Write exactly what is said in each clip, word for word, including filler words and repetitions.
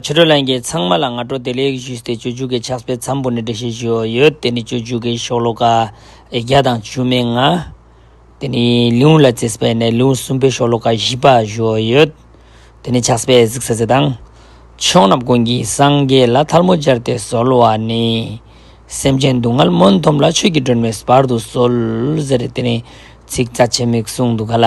ཆོས་གྲོགས་ལྷན་རྒྱས་ཚང་མ་ལ་སྔ་དྲོ་བདེ་ལེགས་ཞུས་ཏེ། སྤྱོད་འཇུག་གི་ཕྱག་དཔེ་མཚམས་པོ་ནས་འགྲེལ་བཤད་ཞུ་ཡོད། དེ་ནི་སྤྱོད་འཇུག་གི་ཤོ་ལོ་ཀ་བརྒྱ་དང་བཅུ་མེད་ལྔ། དེ་ནི་ལེའུ་ལ་བརྩིས་པ་ཡིན་ན་ལེའུ་གསུམ་པའི་ཤོ་ལོ་ཀ་བཞི་པ་ཞུ་ཡོད། དེ་ནི་ཕྱག་དཔེ་གཟིགས་ས་ཟེར་དང་། ཕྱོགས་རྣམས་ཀུན་གྱི་སངས་རྒྱས་ལ། ཐལ་མོ་སྦྱར་ཏེ་གསོལ་བ་ནི། སེམས་ཅན་སྡུག་བསྔལ་མུན་འཐོམས་ལ། ཆོས་ཀྱི་སྒྲོན་མེ་སྤར་དུ་གསོལ། ཟེར་དེ་ནི་ཚིག་རྩ་ཆེན་མིག་གསུངས་འདུག་ག་ལ།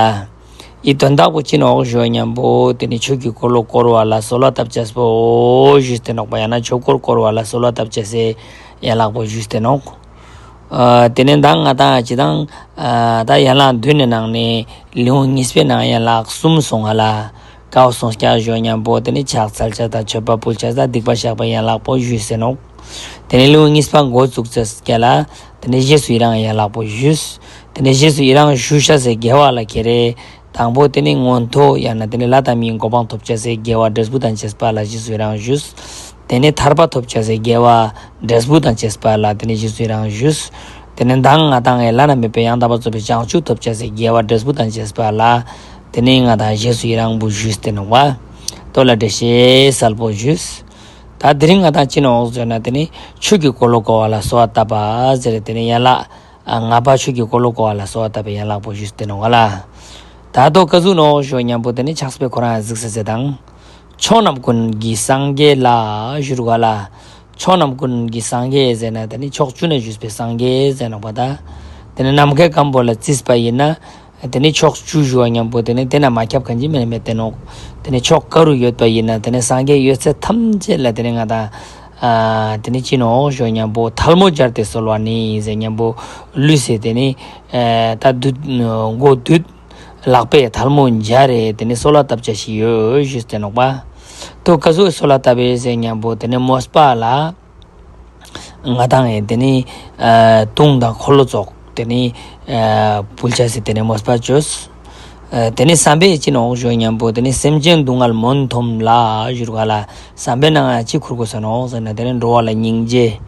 ཨི་དོན་དག་པོ་ཅི་ནོག་ཞུ་ཉམ་པོ་དེ་ནི་ཆོས་ཀྱི་འཁོར་ལོ་བསྐོར་བ་ལ་གསོལ་བ་བཏབ་ཅེས་པོ་ཞུས་ཏེ་ནོག་པ། ཡང་ན་ཆོས་འཁོར་བསྐོར་བ་ལ་གསོལ་བ་བཏབ་ཅེས་སི་ཡན་ལག་པོ་ཞུས་ཏེ་ནོག། ཨ་དེ་ནི་ད་ང་དང་ཅི་དང་ཨ་ད་ཡན་ལག་བདུན་ནི་ནང་ནས་ལེའུ་གཉིས་པའི་ནང་ཡན་ལག་གསུམ་སོང་ང་ལ། ཀའོ་སོང་སྐྱ་ཞོ་ཉམ་པོ་དེ་ནི་ཕྱག་འཚལ་ཅེས་དང་མཆོད་པ་ཕུལ་ཅེས་དང་སྡིག་པ་བཤགས་པའི་ཡན་ལག་པོ་ཞུས་ཟེར་ནོག། དེ་ནི་ལེའུ་གཉིས་པ་འགོ་བཙུགས་ཅེས་སྐྱ་ལ། དེ་ནི་རྗེས་སུ་ཡི་རང་ཡན་ལག་པོ་ཞུས། དེ་ནི་རྗེས་སུ་ཡི་རང་ཞུ་ཤ་ཟེར་དགེ་བ་ལ་ཁྱེར་རེ། དང་པོ་དེ་ནི་མངོན་མཐོ་ཡང་ན་དེ་ནི་ལྷ་དང་མིའི་གོ་འཕང་ཐོབ་ཅེས་སི་དགེ་བ་འབྲས་བུ་དང་བཅས་པ་ལ་རྗེས་སུ་ཡི་རང་ཞུས། དེ་ནི་ཐར་པ་ཐོབ་ཅེས་སི་དགེ་བ་འབྲས་བུ་དང་བཅས་པ་ལ་དེ་ནི་རྗེས་སུ་ཡི་རང་ཞུས། དེ་ནི་མདང་ང་དང་ངའི་བླ་ན་མེད་པའི་ཡང་དག་པར་རྫོགས་པའི་བྱང་ཆུབ་ཐོབ་ཅེས་སི་དགེ་བ་འབྲས་བུ་དང་བཅས་པ་ལ། དེ་ནི་ང་དང་རྗེས་སུ་ཡི་རང་པོ་ཞུས་ཏེ་ནོག་པ། དོ་ལ་འགྲེལ་བཤད་གསལ་པོ་ཞུས། ད་དེ་རིང་ང་དང་ཅི་ནོག་ཟེར་ན་དེ་ནི་ཆོས་ཀྱི་འཁོར་ལོ་བསྐོར་བ་ལ་གསོལ་བ་བཏབ་པ་ཟེར་དེ་ནི་ཡན་ལག་ཨ་ལྔ་པ་ཆོས་ཀྱི་འཁོར་ལོ་བསྐོར་བ་ལ་གསོལ་བ་བཏབ་པའི་ཡན་ལག་པོ་ཞུས་ཏེ་ནོག་ལ། ད་དོ་ཀ་ཟུག་ནོག་ཞུ་ཉམ་པོ་དེ་ནི་ཕྱག་དཔེ་ཁོ་རང་གཟིགས་ས་ཟེར་དང་། ཕྱོགས་རྣམས་ཀུན་གྱི་སངས་རྒྱས་ལ་ཞུ་རུ་ག་ལ། ཕྱོགས་རྣམས་ཀུན་གྱི་སངས་རྒྱས་ཟེར་ན་དེ་ནི་ཕྱོགས་བཅུ་ན་བཞུགས་པའི་སངས་རྒྱས་ཟེར་ནོག་པ་ད། དེ་ནི་ནམ་མཁའི་ཁམས་པོ་ལ་བརྩིས་པ་ཡིན་ན། དེ་ནི་ཕྱོགས་བཅུ་ཞུ་བ་ཉམ་པོ་དེ་ནི་དེ་ན་མ་ཁྱབ་གང་ཅི་མེད་མེད་དེ་ནོག། དེ་ནི་ཕྱོགས་ག་རུ་ཡོད་པ་ཡིན་ན་དེ་ནི་སངས་རྒྱས་ཡོད་ཚད་ཐམས་ཅད་ལ་དེ་ནི་ང་དང་ཨ་དེ་ནི་ཅི་ནོག་ཞུ་ཉམ་པོ་ཐལ་མོ་སྦྱར་ཏེ་གསོལ་བ་ནི་ཟེར་ཉམ་པོ་ལུས་སེ་དེ་ནི་ཨ་ད་བདུད་མགོ་བདུད་ལག་པས་ཐལ་མོ་སྦྱར་རེ་དེ་ནི་གསོལ་བ་བཏབ་ཅེས་ཤིག་ཡོད་ཞུས་ཏེ་ནོག་པ། དོ་ཀ་ཟུག་གསོལ་བ་བཏབ་པའི་ཟེར་ཉམ་པོ་དེ་ནི་མོས་པ་ལ། ང་དང་ངས་དེ་ནི་ཨ་དུང་དང་འཁོར་ལོ་ཙོགས་དེ་ནི་ཨ་ཕུལ་ཅེས་སི་དེ་ནི་མོས་པ་བཅོས། ཨ་དེ་ནི་བསམ་པས་ཅི་ནོག་ཞུ་ཉམ་པོ་དེ་ནི་སེམས་ཅན་སྡུག་བསྔལ་མུན་འཐོམས་ལ་ཞུ་རུ་ག་ལ། བསམ་པའི་ནང་ཅི་ཁུར་དགོས་ས་ནོག་ཟེར་ན་དེ་ནི་འགྲོ་བ་ལ་སྙིང་རྗེ།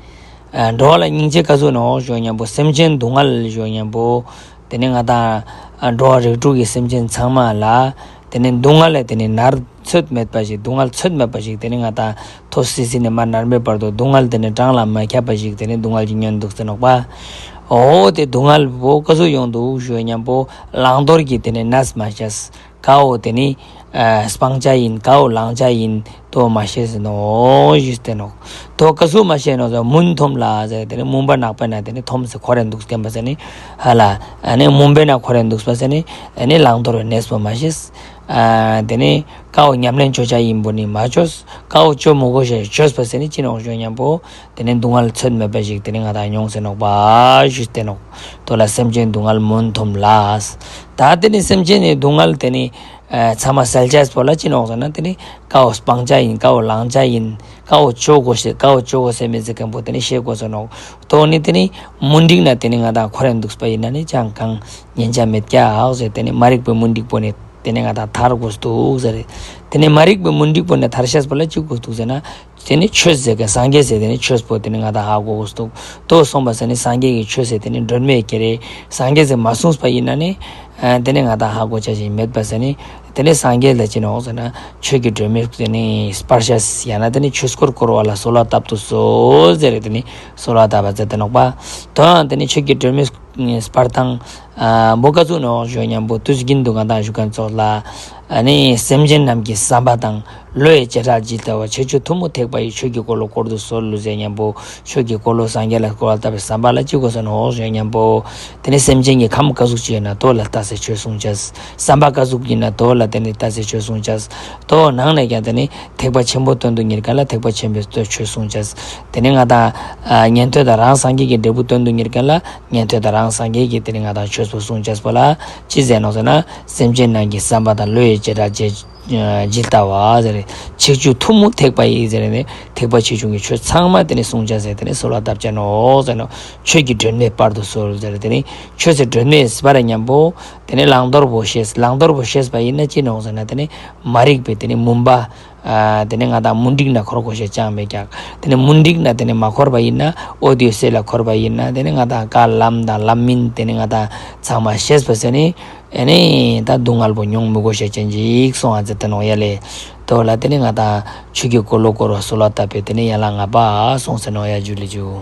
ཨ་འགྲོ་བ་ལ་སྙིང་རྗེ་ཀ་ཟུག་ནོག་ཞུ་ཉམ་པོ་སེམས་ཅན་སྡུག་བསྔལ་ཞུ་ཉམ་པོ། དེ་ནི་ང་དང་ཨ་འགྲོ་བ་རིགས་དྲུག་གི་སེམས་ཅན་ཚང་མ་ལ་དེ་ནི་སྡུག་བསྔལ་ལས་དེ་ནི་མནར་ཚོད་མེད་པ་ཞིག་སྡུག་བསྔལ་ཚོད་མེད་པ་ཞིག་དེ་ནི་ང་དང་ཐོ་སི་སི་ནས་མར་མནར་མེད་བར་དུ་སྡུག་བསྔལ་དེ་ནི་གྲངས་ལ་མ་ཁྱབ་པ་ཞིག་དེ་ནི་སྡུག་བསྔལ་གྱི་ཉོན་འདུག་ཟེར་ནོག་པ། འོ་དེ་སྡུག་བསྔལ་པོ་ཀ་ཟུག་ཡོང་འདུག་ཞུ་ཉམ་པོ་བླང་དོར་གྱི་དེ་ནི་གནས་མ་ཤེས། ཀའོ་དེ་ནི་ཨ་སྤང་བྱ་ཡིན་ཀའོ་བླང་བྱ་ཡིན་དོ་མ་ཤེས་ཟེར་ནོག་ཞུས་ཏེ་ནོག། དོ་ཀ་ཟུག་མ་ཤེས་ནོག་ཟེར་མུན་འཐོམས་ལ་ཟེར་དེ་ནི་མུན་པ་ནག་པའི་ནང་དེ་ནི་འཐོམས་སེ་འཁོར་རེ་འདུག་བསྟན་པ་ཟེར་ནི་ཧ་ལ། ཨ་ནི་མུན་པའི་ནང་འཁོར་རེ་འདུག་པ་ཟེར་ནི་ཨ་ནི་བླང་དོར་བའི་གནས་པོ་མ་ཤེས། ཨ་དེ་ནི་ཀའོ་ཉམས་ལེན་བཅོ་བྱ་ཡིན་པོ་ནི་མ་བཅོས། ཀའོ་བཅོ་མི་དགོས་ཤེས་བཅོས་པ་ཟེར་ནི་ཅི་ནོག་ཞུ་ཉམ་པོ། དེ་ནི་སྡུག་བསྔལ་ཚོད་མེད་པ་ཞིག་དེ་ནི་ང་དང་མྱོང་ཟེར་ནོག་པ་ཞུས་ཏེ་ནོག། དོ་ལ་སེམས་ཅན་སྡུག་བསྔལ་མུན་འཐོམས་ལ། ད་དེ་ནི་སེམས་ཅན་ནི་སྡུག་བསྔལ་དེ་ནི་ཨ་ཚང་མ་སེལ་ཅེས་པོ་ལ་ཅི་ནོག་ཟེར་ན་དེ་ནི་ཀའོ་སྤང་བྱ་ཡིན་ཀའོ་བླང་བྱ་ཡིན་ཀའོ་བཅོ་དགོས་ཤེས་ཀའོ་བཅོ་དགོས་ཟེར་མི་ཟེར་མཁན་པོ་དེ་ནི་ཤེས་དགོས་ཟེར་ནོག། དོ་ནི་དེ་ནི་མུན་འགྲིག་ན་དེ་ནི་ང་དང་འཁོར་རེ་འདུག་པ་ཡིན་ན་ནི་ཅང་གང་ཉན་ཆ་མེད་ཀྱག་ཟེར། དེ་ནི་མ་རིག་པའི་མུན་འགྲིག་པོ་ནི་དེ་ནི་ང་དང་ཐར་དགོས་འདུག་ཟེར། དེ་ནི་མ་རིག་པའི་མུན་འགྲིག་པོ་ནི་ཐར་ཤེས་པོ་ལ་ཅི་དགོས་འདུག་ཟེར་ན། དེ་ནི་ཆོས་ཟེར་མཁན་སངས་རྒྱས་ཟེར་དེ་ནི་ཆོས་པོ་དེ་ནི་ང་དང་ཧ་གོ་དགོས་འདུག། དོ་གསུངས་པ་ཟེར་ནི་སངས་རྒྱས་ཀྱི་ཆོས་ཟེར་དེ་ནི་སྒྲོན་མེ་ཁྱེར་རེ། སངས་རྒྱས་ཟེར་མ་གསུངས་པ་ཡིན་ན་ནི་ཨ་དེ་ནི་ང་དང་ཧ་གོ་བྱ་ཞིག་མེད་པ་ཟེར་ནི། དེ་ནི་སངས་རྒྱས་ལ་ཅི་ནོག་ཟེར་ན་ཆོས་ཀྱི་སྒྲོན་མེ་དེ་ནི་སྤར་ཤེས་ཡང་ན་དེ་ནི་ཆོས་འཁོར་བསྐོར་བ་ལ་གསོལ་བ་བཏབ་ཏུ་གསོལ་ཟེར་དེ་ནི་གསོལ་བ་བཏབ་པ་ཟེར་དེ་ནོག་པ། དོ་ཡང་དེ་ནི་ཆོས་ཀྱི་སྒྲོན་མེ་སྤར་སྟངས་ཨ་འབོ་ཀ་ཙུག་ནོག་ཞུ་ཉམ་པོ་དུས་རྒྱུན་དུ་ང་དང་ཞུ་མཁན་ཚོགས་ལ། ཨ་ནི་སེམས་ཅན་རྣམས་ཀྱི་བསམ་པ་དང་། བློ་ཡི་བྱེ་བྲག་ཇི་ལྟ་བ། ཁྱེད་ཆོས་ཐུན་མོང་ཐེག་པ་ཡི། ཆོས་ཀྱི་འཁོར་ལོ་བསྐོར་དུ་གསོལ་ལོ་ཟེར་ཉམ་པོ། ཆོས་ཀྱི་འཁོར་ལོ་སངས་རྒྱས་ལ་བསྐོར་བ་ལྟ་བུའི་བསམ་པ་ལ་ཅི་དགོས་ས་ནོག་ཞུ་ཉམ་པོ། དེ་ནི་སེམས་ཅན་གྱི་ཁམས་ཀ་ཟུག་ཅིག་ཡོད་ན་དོ་ལ་ལྟ་སེ་ཆོས་གསུང་ཅེས། བསམ་པ་ཀ་ཟུག་ཡིན་ན་དོ་ལ་དེ་ནི་ལྟ་སེ་ཆོས་གསུང་ཅེས། དོ་ནང་ནས་ཀྱང་དེ་ནི་ཐེག་པ་ཆེན་པོ་དོན་དུ་གཉེར་མཁན་ལ་ཐེག་པ་ཆེན་པོའི་ཆོས་གསུང་ཅེས། དེ་ནི་ང་དང་ཨ་ཉན་ཐོས་དང་རང་སངས་རྒྱས་ཀྱི་འབྲས་བུ་དོན་དུ་གཉེར་མཁན་ལ་ཉན་ཐོས་དང་རང་སངས་རྒྱས་ཀྱི་དེ་ནི་ང་དང་ཆོས་པོ་གསུང་ཅེས་པོ་ལ་ཅི་ཟེར་ནོག་ཟེར་ན། སེམས་ཅན་རྣམས་ཀྱི་བསམ་པ་དང་། བློ་ཡི་བྱེ་བྲག་ཇི་ཇི་ལྟ་བ་ཟེར། ཁྱེད་ཆོས་ཐུན་མོང་ཐེག་པ་ཡི་ཟེར་ནས་ཐེག་པ་ཆེ་ཆུང་གི་ཆོས་ཚང་མ་དེ་ནི་གསུང་ཅེས་ཟེར་དེ་ནི་གསོལ་བ་བཏབ་ཅེས་ནོག་ཟེར་ནོག། ཆོས་ཀྱི་སྒྲོན་མེ་སྤར་དུ་གསོལ་ཟེར་དེ་ནི་ཆོས་སི་སྒྲོན་མེ་སྤར་ཉམ་པོ་དེ་ནི་བླང་དོར་བོ་ཤེས། བླང་དོར་བོ་ཤེས་པ་ཡིན་ན་ཅི་ནོག་ཟེར་ན་དེ་ནི་མ་རིག་པའི་དེ་ནི་མུན་པ། ཨ་དེ་ནི་ང་དང་མུན་འགྲིག་ན་འཁོར་དགོས་ཤེས་ཅང་མེད་ཀྱག། དེ་ནི་མུན་འགྲིག་ན་དེ་ནི་མ་འཁོར་བ་ཡིན་ན། འོད་ཡོད་ཚད་ལ་འཁོར་བ་ཡིན་ན་དེ་ནི་ང་དང་ཀ་ལམ་དང་ལམ་མིན་དེ་ནི་ང་དང་ཚང་མ་ཤེས་པ་ཟེར་ནི། ཨེ་ནས་ད་སྡུག་བསྔལ་པོ་མྱོང་མི་དགོས་ཤེས་ཅན་ཅིག་སོང་ཨ་ཟེར་ཏེ་ནོག་ཡ་ལེ། དོ་ལ་དེ་ནས་ང་ད་ཆོས་ཀྱི་འཁོར་ལོ་བསྐོར་བ་གསོལ་བ་བཏབ་པས་དེ་ནས་ཡ་ལ་ང་པ་སོང་ཟེར་ནོག་ཡ། ཇུ་ལེ་ཇུ།